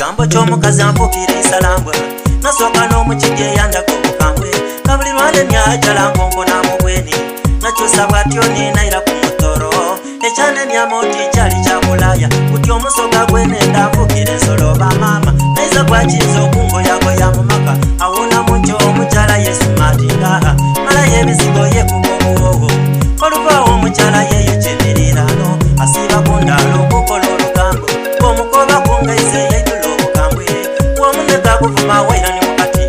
Ekigambo ky'omukazi anfuukira eisalambwa. Nasooka n'omukidi eyandaga obukambwe nga buli lwanemya ajala nkonkona mu bweni. Nakyusa bwatyo ni naira ku mutoro. Ekyanemya moti kyali kya Bulaaya. Buti omusoga gwenenda nfuukira ensolo bamaama. Naiza gwakinza okungoyagoya mu maka. Awuuna munkyo omukyala yesumatinga. Malayo ebizigo yekuba obuwoowo. Oluvaawo omukyala yeyokya emiriiraano. Asiiba ku ndaalo okukola olugambo. Bw'omukoba kungaize yaidula obukambwe. Bw'omunega guvuma waira ni mukati.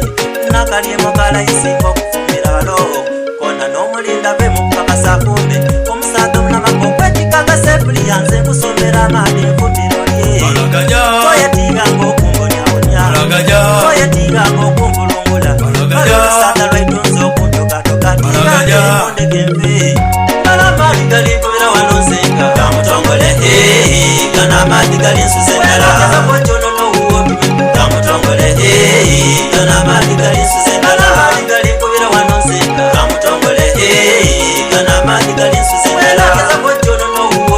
Nakalyemo kalayisinga okufumbira balo. Kona n'omulinda ve mu kupakasa kumbe. Omusaadha omunamaka okwetikka sefuliya nze nkusomera amaadhi nfumbiro lye. Balagaja. Toyetiganga okumbonyabonya. Balagaja. Toyetiganga okunvulungula. Balagaja. Kale olusaadha lwaitunze okuntokatoka. Balagaja. Tigange mundeke nfe. Gano amaadhi galinkubira wano nsenga. Gamutongole eh, gano amaadhi galinsuza endala. Kyono n'owuwo Gamutongole eh, gano amaadhi galinsuza endala. Amaadhi galinkubira wano nsenga. Gamutongole eh, gano amaadhi galinsuza endala. Kyono n'owuwo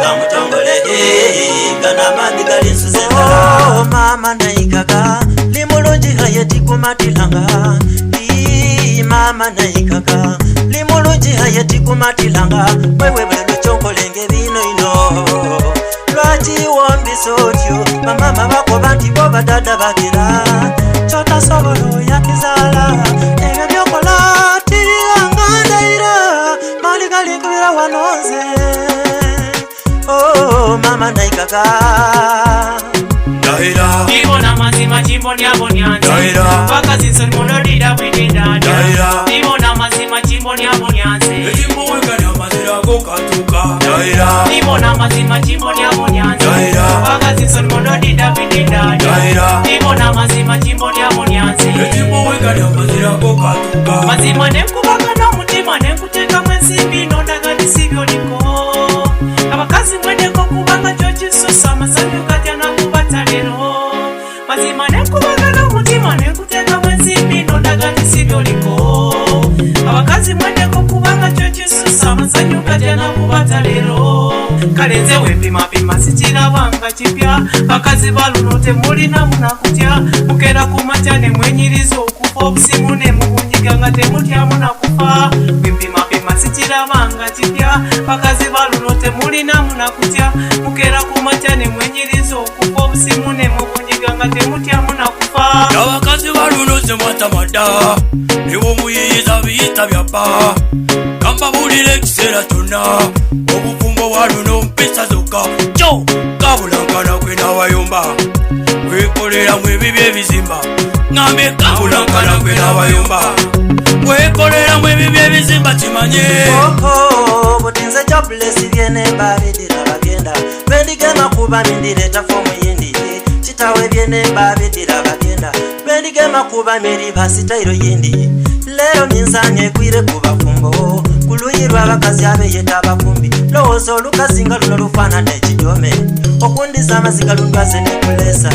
Gamutongole eh, gano amaadhi galinsuza endala. Oh, mama naikaga limulungi haye tikumatilanga. Ii, mama naikaga limulungi haye tikumatilanga. Wewe buli lwekyonkolenge bino ino lwaki wombisa otyo bamama bakoba nti bo badada bagira kyotasobola oyakizaala ebyo byokola tibiranga ndaira mali galinkubira wano nze oh, mama naikaga Ndahira. Ndibona mazima kimbonyabonya nze Ndahira. Bakazi nsoni munodira bwidindadya Ndahira. Ndibona mazima kimbonyabonya nze Ekimbuwekanya amazira go katuuka. Ndahira. Ndibona mazima kimbonyabonya nze Ndahira. Bakazi nsoni munodira bwidindadya Ndahira. Ndibona mazima kimbonyabonya nze Ekimbuwekanya amazira go katuuka. Mazima nenkubaga n'omutima nenkuteekamu ensimbi nondaga nti si byoliko abakazi mweddeko kubanga kyo kisusa amasanyu gatya nakubata leero mazima nenkubaga n'omutima nenkuteekamu ensimbi nondaga nti si byoliko abakazi mweddeko kubanga kyo kisusa amasanyu gatya nakubata leero kale nze wempimapima sikirabanga kipya bakazi baluno temulina munakutya mukera ku makya ne mwenyiriza okufa obusimu ne mubunyiga nga temutyamu nakufa wempimapima sikirabanga kipya bakazi baluno temulina munakutya mukera ku makya ne mwenyiriza okufa obusimu ne mubunyiga nga temutyamu nakufa Abakazi baluno zemwatamadda niwomuyiyiza biyita byabba kambabulira ekiseera kyonna obufumbo bwa luno mpisa zokka kyo kabulankana gwe n'abayumba wekoleramu ebibi ebizimba ngambye kabulankana gwe n'abayumba wekoleramu ebibi ebizimba kimanye Oho, buti nze jobless byenemba bidira bagenda lwendigema kuba mindireeta fomu yindi kitawe byenemba bidira bagenda lwendigema kuba miriba sitairo yindi leero minsanye egwire ku bafumbo ku luyi lw'abakazi abeyeta abafumbi lowooza olukazi nga luno lufaanana ekidome okundiza amaziga lundwaze nekulesa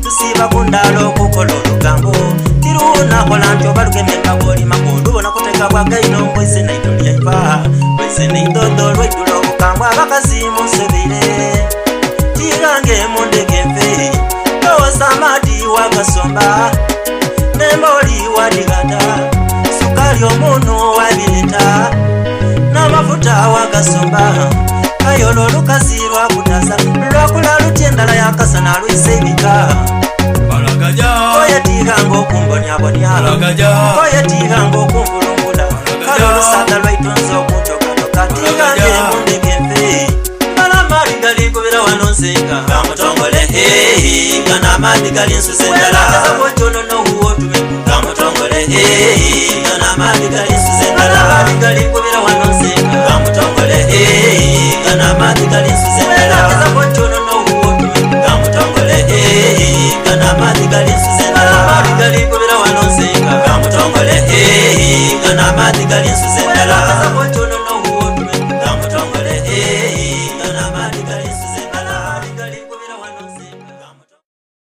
tusiiba ku ndaalo okukola olugambo tirunakola nti oba lugeme embaga olimako olubona kuteka bwagaino mboize naito lyaiva lwaize neidodo lwaidula obukambwe abakazi munsobire tigange mundeke nfe lowooza amaadi wagasomba nemboli wadigata sukali omunu wabireta n'amafuta wagasomba kayolo olukazi lwakutaza lwakula lutya endala yakasa nalwisa ebika balagaja oyetiganga okumbonyabonya balagaja oyetiganga okunvulungula kale olusaga lwaitunza okuntokatoka tigange mundeke nfe amaadhi galinkubira wano nsenga gamutongole gano amaadhi galinsuza endala kyono nowuwo tume gamutongole gano amaadhi galinsuza endala amaadhi galinkubira wano nsenga gamutongole gano amaadhi galinsuza endala kyono nowuwo tume gamutongole gano amaadhi galinsuza endala amaadhi galinkubira wano nsenga gamutongole gano amaadhi galinsuza endala.